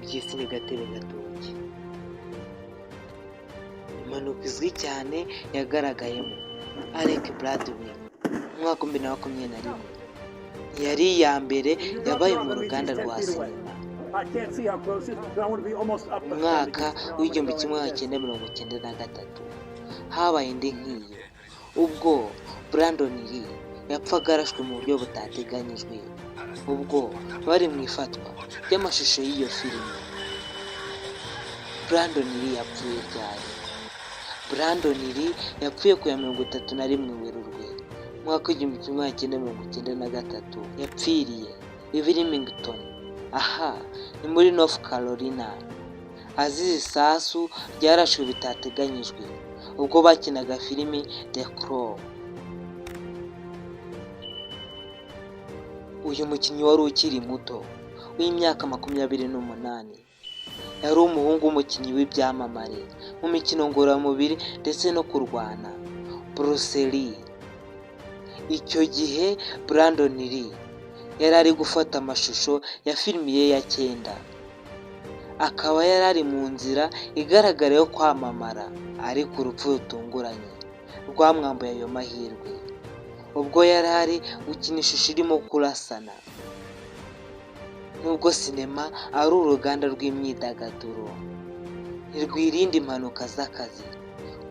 Iby'isi ni gatebe gatoki. Impanuka izwi cyane yagaragayemo Alec Baldwin mu mwaka wa 2021 ntiyari iya mbere yabaye mu ruganda rwa sinema. Mu mwaka w'1993 habaye indi nk'iyo, ubwo Brandon Lee yapfaga arashwe mu buryo butateganyijwe ubwo bari mu ifatwa ry'amashusho y'iyo filime. Brandon Lee yapfuye ryari? Brandon Lee yapfuye ku ya 31 Werurwe umwaka w'1993. Yapfiriye i Wilmington, aha ni muri North Carolina, azize isasu ryarashwe bitateganyijwe ubwo bakinaga filimi The Crow. Uyu mukinnyi wari ukiri muto w'imyaka 28 yari umuhungu w'umukinnyi w'ibyamamare mu mikino ngororamubiri ndetse no kurwana, Bruce Lee. Icyo gihe Brandon Lee yari ari gufata amashusho ya filimi ye ya cyenda, akaba yari ari mu nzira igaragara yo kwamamara, ariko urupfu rutunguranye rwamwambuye ayo mahirwe ubwo yari ari gukina ishusho irimo kurasana. Nubwo sinema ari uruganda rw'imyidagaduro, ntirwirinda impanuka z'akazi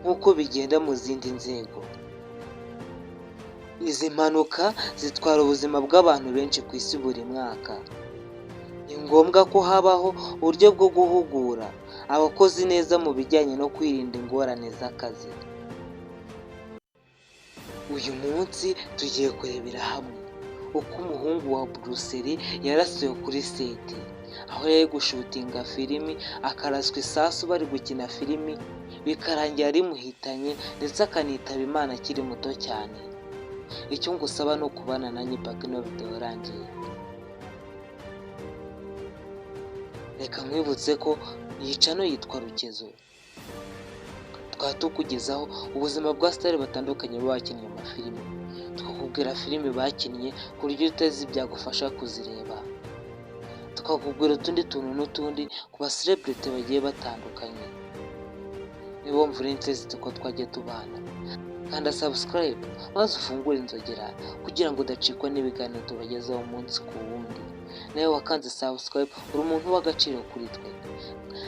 nk'uko bigenda mu zindi nzego. Izi mpanuka zitwara ubuzima bw'abantu benshi ku isi buri mwaka. Ni ngombwa ko habaho uburyo bwo guhugura abakozi neza mu bijyanye no kwirinda ingorane z'akazi. Uyu munsi tugiye kurebera hamwe uko umuhungu wa Bruce Lee yarasiwe kuri set, aho yari gushutinga filimi akaraswa isasu bari gukina filimi, bikarangira rimuhitanye ndetse akanitaba Imana akiri muto cyane. Icyo ngusaba ni ukubana nanjye paka ino video irangiye. Reka nkwibutse ko iyi channel yitwa Rukezo. Tukaba tukugezaho ubuzima bwa star batandukanye baba bakinnye amafilimi, tukakubwira filimi bakinnye ku buryo utazi byagufasha kuzireba, tukakubwira utundi tuntu n'utundi ku ba celebrity bagiye batandukanye. Niba wumva uri interested ko twajya tubana, kanda subscribe maze ufungure inzogera kugira ngo udacikwa n'ibiganiro tubagezaho umunsi ku wundi. Nawe wakanze subscribe, uri umuntu w'agaciro kuri twe.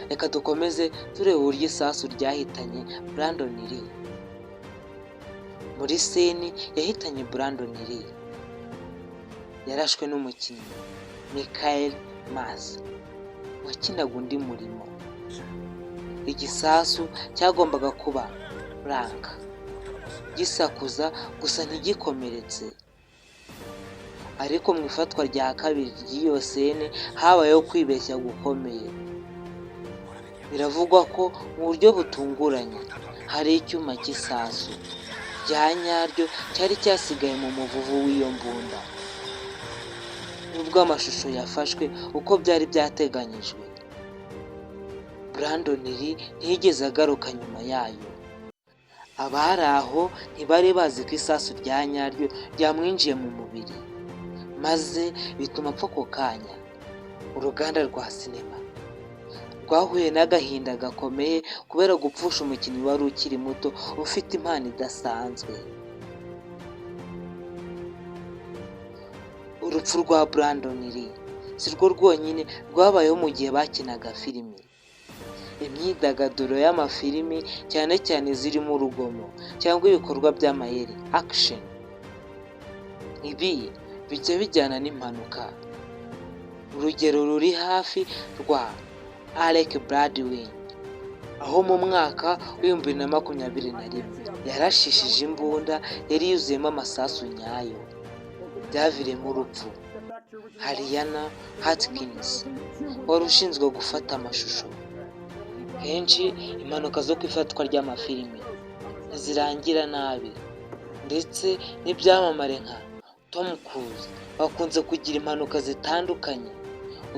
Reka dukomeze tureba uburyo isasu ryahitanye Brandon Lee. Muri scene yahitanye Brandon Lee, yarashwe n'umukinnyi Michael Mars wakinaga undi murimo. Igisasu cyagombaga kuba blank, gisakuza gusa ntigikomeretse. Ariko mu ifatwa rya kabiri ry'iyo scene habayeho kwibeshya gukomeye. Biravugwa ko mu buryo butunguranye hari icyuma cy'isasu rya nyaryo cyari cyasigaye mu muvuvu w'iyo mbunda. Nubwo amashusho yafashwe uko byari byateganyijwe, Brandon Lee ntiyigeze agaruka nyuma yayo. Abari aho ntibari bazi ko isasu rya nyaryo ryamwinjiye mu mubiri, maze bituma apfa ako kanya. Uruganda rwa sinema rwahuye n'agahinda gakomeye kubera gupfusha umukinnyi wari ukiri muto ufite impano idasanzwe. Urupfu rwa Brandon Lee si rwo rwonyine rwabayeho mu gihe bakinaga filimi. Imyidagaduro y'amafilimi, cyane cyane izirimo urugomo cyangwa ibikorwa by'amayeri action, ibi bijya bijyana n'impanuka. Urugero ruri hafi rwa Alec Baldwin, aho mu mwaka w'2021 yarashishije imbunda yari yuzuyemo amasasu nyayo, byaviriyemo urupfu Ariana Hutkins wari ushinzwe gufata amashusho. Kenshi impanuka zo ku ifatwa ry'amafilimi ntizirangira nabi, ndetse n'ibyamamare nka Tom Cruise bakunze kugira impanuka zitandukanye.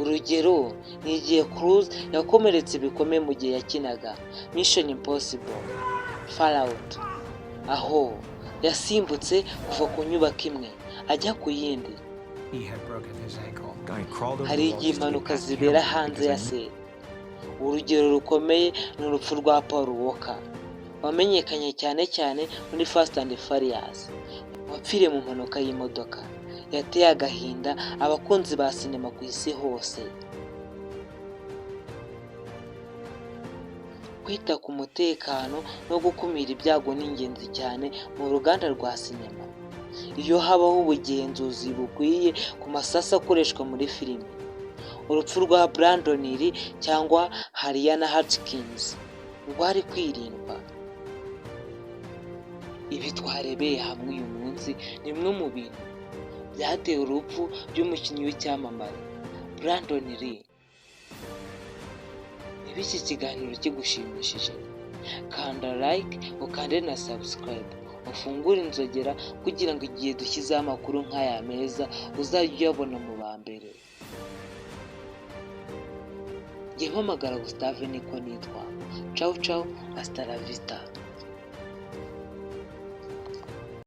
Urugero ni igihe Cruise yakomeretse bikomeye mu gihe yakinaga Mission Impossible Fallout, aho yasimbutse kuva ku nyubako imwe ajya ku yindi. Hari igihe impanuka zibera hanze ya set. Urugero rukomeye ni urupfu rwa Paul Walker, wamenyekanye cyane cyane muri Fast and Furious, wapfiriye mu mpanuka y'imodoka yateye agahinda abakunzi ba sinema ku isi hose. Kwita ku mutekano no gukumira ibyago ni ingenzi cyane mu ruganda rwa sinema. Iyo habaho ubugenzuzi bukwiye ku masasu akoreshwa muri filime, urupfu rwa Brandon Lee cyangwa Halyna Hutchins rwari kwirindwa. Ibi twarebeye hamwe uyu munsi ni bimwe mu bintu byateye urupfu by'umukinnyi w'icyamamare Brandon Lee. Niba iki kiganiro kigushimishije, kanda like, ukande na subscribe, ufungure inzogera kugira ngo igihe dushyizeho amakuru nk'aya meza uzajye uyabona mu ba mbere. Njye mpamagara Gustave niko nitwa. Ciao ciao, hasta la vista.